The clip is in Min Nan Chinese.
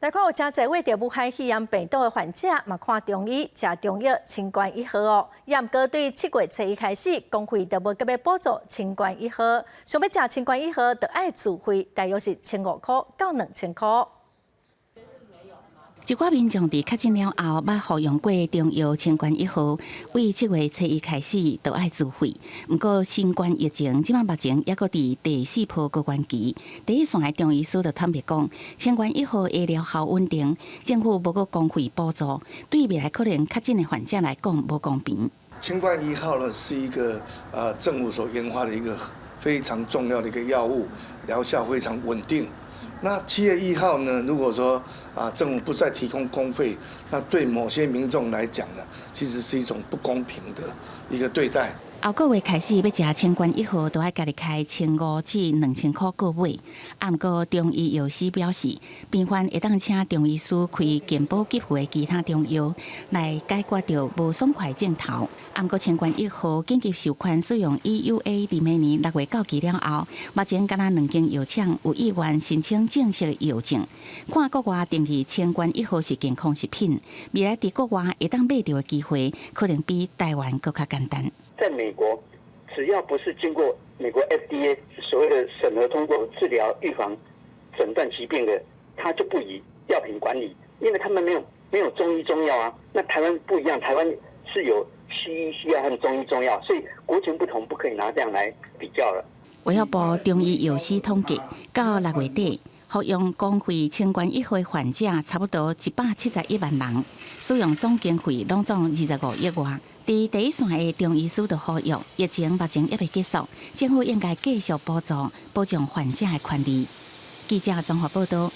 來看有誠濟為著武漢肺炎病毒的患者，嘛看中醫、食中藥清冠一號哦。也毋過對七月初一開始，公費就無閣欲補助清冠一號，想欲食清冠一號，就愛自費，大約是千五箍到兩千箍。一寡民眾佇確診了後，捌服用過中藥清冠一號，對七月初一開始就愛自費。毋過新冠疫情這馬目前猶閣佇第四波高原期，第一線的中醫師就坦白講，清冠一號的療效穩定，政府無閣公費補助，對未來可能確診的患者來講無公平。清冠一號呢是一個政府所研發的一個非常重要的一個藥物，療效非常穩定。那7月1號呢？如果說啊，政府不再提供公費，那對某些民眾來講呢，其實是一種不公平的一個對待。後個月開始欲食清冠一號，都愛家己開千五至兩千箍購買。啊，毋過中醫藥師表示，病患會當請中醫師開健保給付的其他中藥來解決著無爽快症頭。啊，毋過清冠一號緊急授權使用 EUA 佇明年六月到期了後，目前敢若兩間藥廠有意願申請正式的藥證。看國外定義清冠一號是健康食品，未來佇國外會當買著的機會，可能比台灣閣較簡單。在美國，只要不是經過美國 FDA 所謂的審核通過治療、預防、診斷疾病的，他就不以藥品管理，因為他們沒有中醫中藥啊。那台灣不一樣，台灣是有西醫西藥和中醫中藥，所以國情不同，不可以拿這樣來比較了。衛福部中醫藥師統計，到六月底，服用公費清冠一號患者差不多一百七十一萬人，使用總經費攏總二十五億外。佇第一線的中醫師就呼籲，疫情目前猶未結束，政府應該繼續補助，保障患者的權利。記者綜合報道。